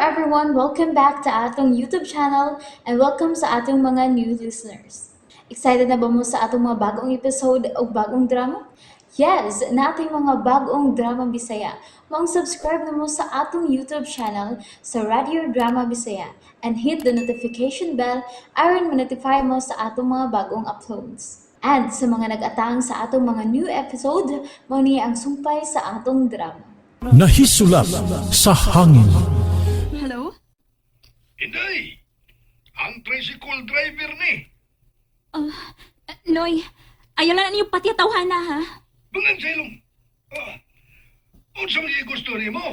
everyone! Welcome back to atong YouTube channel and welcome sa atong mga new listeners. Excited na ba mo sa atong mga bagong episode o bagong drama? Yes, nating mga bagong drama Bisaya. Maong subscribe na mo sa atong YouTube channel sa Radio Drama Bisaya and hit the notification bell aron ma-notify mo sa atong mga bagong uploads. And sa mga nag-atang sa atong mga new episode, mao ni ang sumpay sa atong drama. Nahisulap sa hangin. Hello? Inday, ang tricycle driver ni. Noy, ayaw lang na niyo pati tawhana ha. Bungan sa ilong. Ah, unsa man gusto nimo?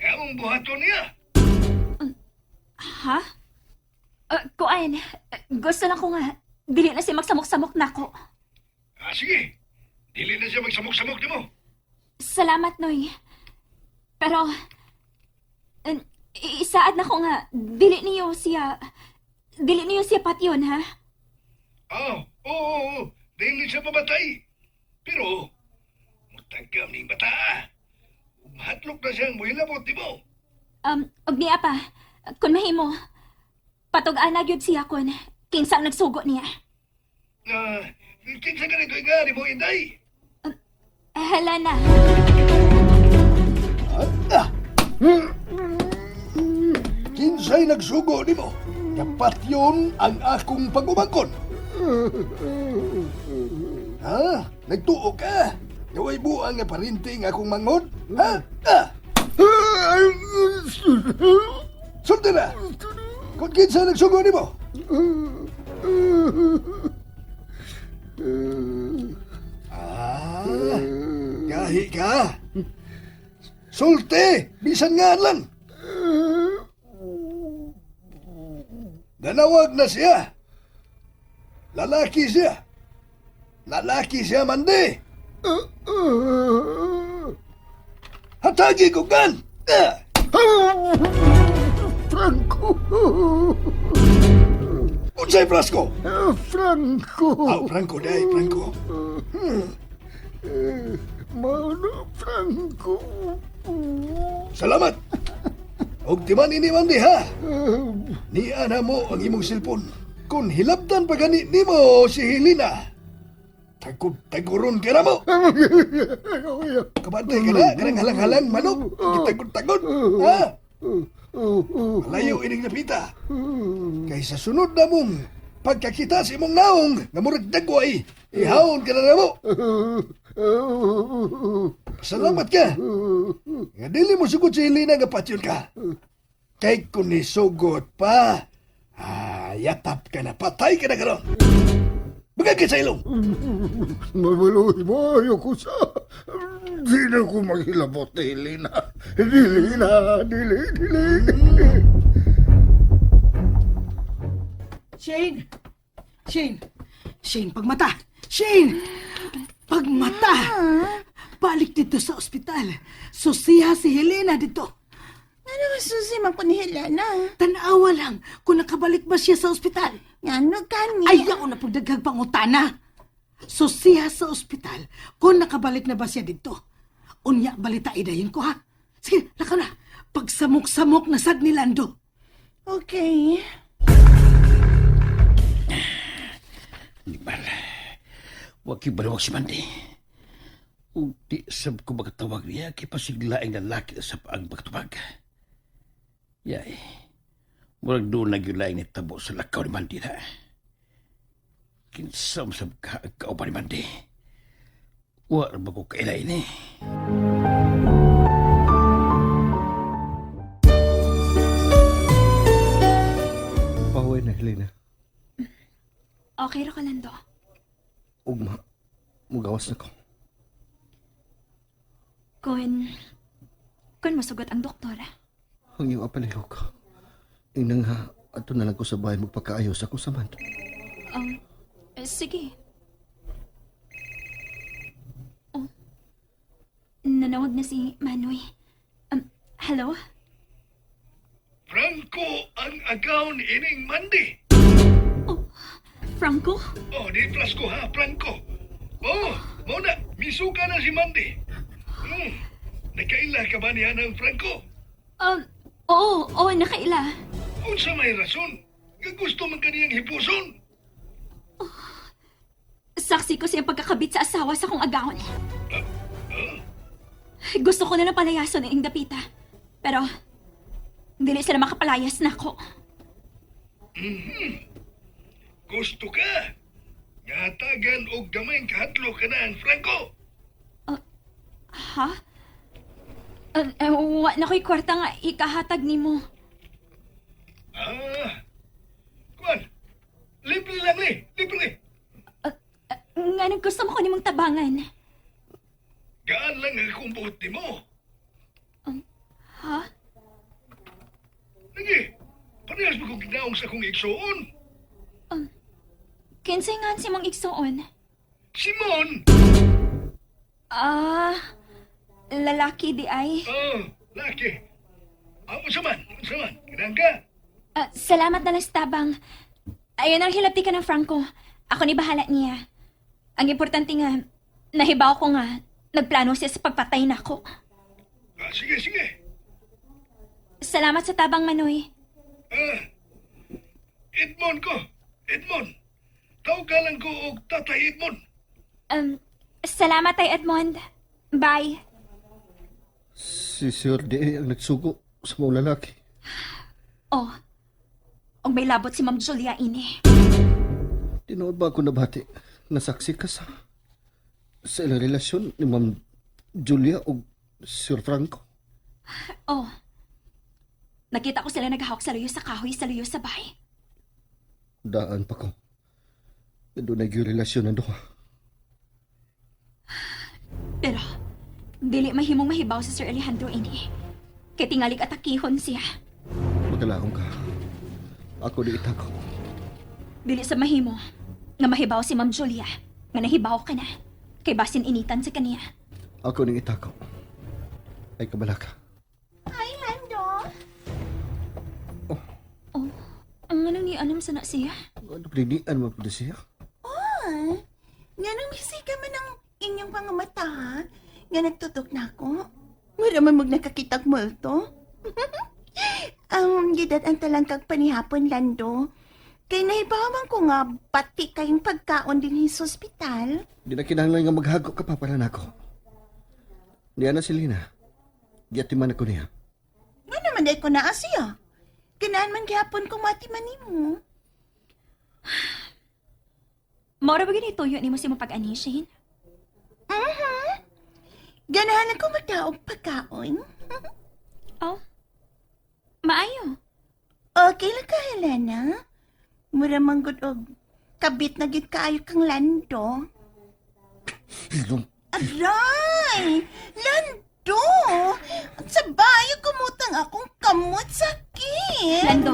Among buhaton niya. Ha? Kuan, gusto lang ko nga, dili na siya magsamok-samok nako. Ah, sige. Dili na siya magsamok-samok nimo. Salamat, Noy. Pero, isaad na ko nga, dili niyo siya patyon, ha? Ah, oo, oo, oo. Dili siya mamatay. Pero, mutagam ning bata. Mahatlok na siyang muhilabot nimo. Og niya pa, kung mahimo, patog-ana gyud siya kun, kinsa ang nagsugo niya. Ah, kinsa ka nito nga nimo, Inday? Helena. Ah! Kinsay nagsugo nimo? Dapat yun ang akong pag-umangkon. Ha? Nagtuo ka? Gaway buang nga parinting akong manghod? Ha? Ah! Sulti na! Kung kinsa nagsugo nimo? Ah, gahi ka. Sulti! Bisan nga lang. Nanawag na siya. Lalaki siya. Lalaki siya, Mandi. Hatagi ko gan! Ah! Franco! Unsay Frasco? Franco! Ah, Franco, day, Franco. Mano, Franco! Salamat! Og timan ini Mandi, ha? Niya na mo ang imong silpon. Kung hilabtan pa gani nimo si Helena, tagod-taguron ka na mo. Kabantay ka na, kanang halang-halang manok. Gitagod-tagod, ha? Malayo ining napita. Kay sa sunod na mong pagkakita sa imong naong nga murag dagway, ihawon ka na namo. Salamat ka. Nga dili mo sugot si Helena nga patyon ka. Kay kung nisugot pa, yatap ka na, patay ka na karon. Bagay ka sa ilong. Mabaluhi mo, ayoko sa... Di na ko maghilabot ni Helena. Dili na, dili, dili. Shane! Shane! Shane, pagmata! Shane! Pagmata! Balik dito sa ospital. Susiha si Helena dito. Ano nga susi man ko ni Helena? Tanawa lang kung nakabalik ba siya sa ospital. Ngano kani? Ayaw na pagdaghag pangutana. Susiha sa ospital kung nakabalik na ba siya dito. Unya, balita idayin ko ha. Sige, lakaw na. Pagsamok-samok na sad ni Lando. Okay. Iqbal, huwag kang baluwag si Mandy. Ug di sab ko makatawag niya, kay pasiglaing lalaki sa paang pagtubag. Yay, murag doon na gyud laing nitabo sa lakaw ni Mandy na. Kinsam sab ka ang kauban ni Mandy. Wa ra ba ko kailay ni? Pahuway na, Helena. Okay ra ka, Lando. Ugma. Mugawas na ko. Kun masugot ang doktor. Ang iyong apalihok. Inang ha, ato na lang ko sa bahay magpakaayos ako sa man. Sige. Oh. Nanawag na si Manoy. Hello? Franco ang agaw ni ining Mandi. Oh, Franco? Oh, di Frasco ha, Franco. Oh, mao na, misuka na si Mandy. Nakaila ka ba niya ng Franco? Oo, Oh, nakaila. Unsa may rason? Nga gusto man kaniyang hipuson. Saksi ko siyang pagkakabit sa asawa sa kong agawon. Gusto ko na lang palayason ang iyong dapita. Pero, dili sila makapalayas na ako. Gusto ka? Nga tagan og gamay kahadlok ka na ang Franco. Ha? Wa na ko'y kwarta nga ikahatag nimo. Ah. Kuan. Libre lang ni, libre. Nga nang gusto mo ko nimong tabangan. Gaan lang ang akong buot nimo. Ha? Lagi. Parehas mo kong ginaong sa akong igsuon. Kinsay nga si mong igsuon? Simon! Ah, lalaki di ay. Oh, laki. Ah, unsa man, unsa man. Kinang ka. Ah, salamat na lang sa tabang. Ayun ang hilabti ka ng Franco. Ako ni bahala niya. Ang importante nga, nahibaw ko nga, nagplano siya sa pagpatay nako. Ah, sige, sige. Salamat sa tabang, Manoy. Ah, Edmond ko. Edmond. Tawgalan ko og Tatay Edmond. Salamat ay Edmond. Bye. Si Sir D. ang nagsugo sa mga lalaki. Oh, og may labot si Ma'am Julia ini. Tinuod ba ako nabati? Nasaksi ka sa ilang relasyon ni Ma'am Julia o Sir Franco? Oh, nakita ko sila naghahawak sa luyo sa kahoy sa luyo sa bahay. Daan pa ko. Doon ay relasyon ng duha. Pero, dili mahimong mahibaw sa Sir Alejandro ini. Kay tingalig atakihon siya. Magalaong ka. Ako di itako. Dili sa mahimo nga mahibaw si Ma'am Julia nga nahibaw ka na. Kay basin initan sa kaniya. Ako ning itako. Ay kabalaka. Hi, Lando. Oh, ang ano ni anam sa na siya? Ano pininian mo po siya? Oh, nga nang misika man ang inyong pangamata, ha? Nga nagtutok na ako. Mura man mag nakakitag multo. Gidad ang talangkag panihapon, Lando. Kay nahibawan ko nga, bati kayong pagkaon din sa ospital. Di na kinahanglan nga maghago ka pa para nako. Niya na si Lina. Giatiman ako niya. Nga naman dahil ko naa siya. Kinaan man gihapon kong matiman nimo. Mora ba ginituyo nimo si mo pag-ani, Shane? Ganahan ako magdaog pagkaon. Oh, maayo. Okay lang ka, Helena. Mura man gud og kabit na gid kaayo kang Lando. Hilom. Aray! Lando! At sa bayo kumutang akong kamot sakit. Lando,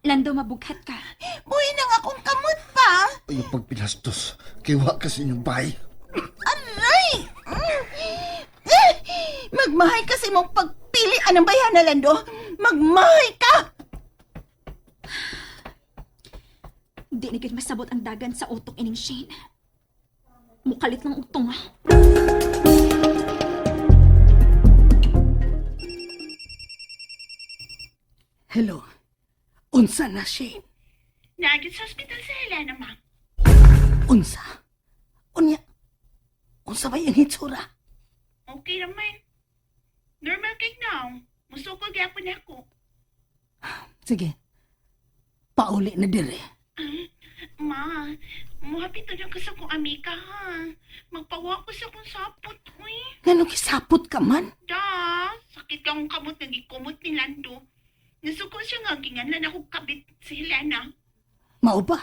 Lando, mabughat ka. Buhi nang akong kamot pa. Ay, yung pagpilastos. Kiwa kasi inyong bahay. Aray! Mm. Eh! Magmahay kasi mong pagpili anong bayana, Lando. Magmahay ka! Di na gyud masabot ang dagan sa utok ining Shane. Mukalit lang og tunga. Hello. Unsa na, Shane? Naagit sa ospital sa Helena, ma. Unsa? Unya. Unsa ba yung hitsura? Okay naman. Normal kay now. Musuko gyapon ako. Sige. Pauli na dire. Ma, muhapit na ko sa kong amika ha. Magpawa ko sa kong sapot, uy. Ngano kisapot ka man? Da, sakit kang kamot nga gikumot ni Lando. Nasuko siya nga ginganlan ako kabit si Helena. Mao ba?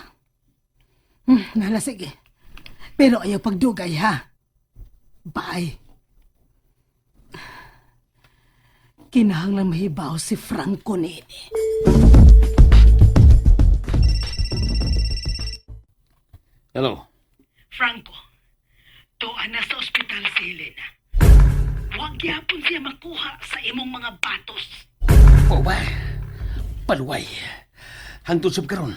Nala sige. Pero ayaw pagdugay ha. Bye. Kinahanglan mahibaw si Franco nini. Hello. Franco, tuan na sa ospital si Helena. Huwag gyapon siya makuha sa imong mga batos. O ba? Paluway. Hangtod sab karon.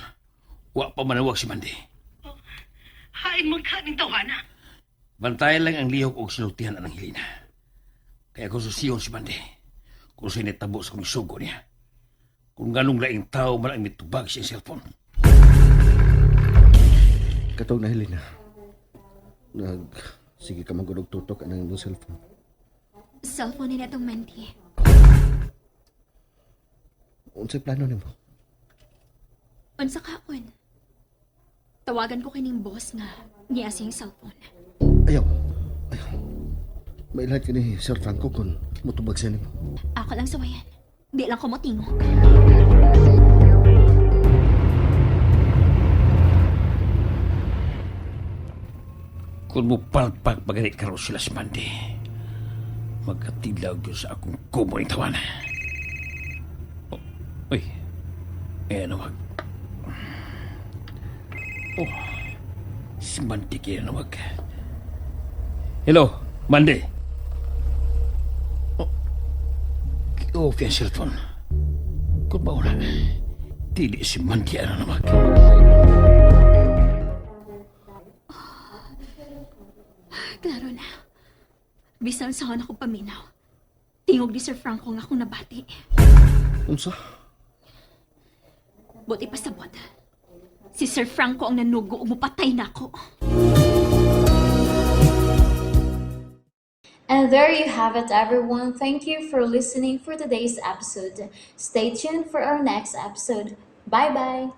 Wa pa manawag si Mandy. Hain man ka ning tawhana. Bantayan lang ang lihok og sinultihan anang Helena. Kaya kung susiyon si Mandy, kung sinitabo sa kong sugo niya. Kung nganong laing tao man ang mitubag sa iyang cellphone. Katong na, Helena. Nag... Sige ka magulog tutok ang imong cellphone. Cellphone ni natong Mandy. Unsay plano nimo? Unsa kaon? Tawagan ko kining boss nga niya siyang cellphone. Ayaw. Ayaw. Mailahat ka ni Sir Franco kung mutubag siya nimo. Ako lang sawayan. Di lang ko motingog. Kung mo palpak bagari karon sila si Mandy, magkatilaw yun sa akong kumo ng tawana. Oh, uy, eh nawag. Oh, si Mandy kaya nawag. Hello, Mandy. Oh, off yung cellphone. Kung ba wala, dili si Mandy ang nawag. Klaro na. Bisan sa ako paminaw. Tingog ni Sir Franco nga akong nabati. Unsa? Buti pa sabot. Si Sir Franco ang nanugo ug mupatay na ako. And there you have it, everyone. Thank you for listening for today's episode. Stay tuned for our next episode. Bye bye.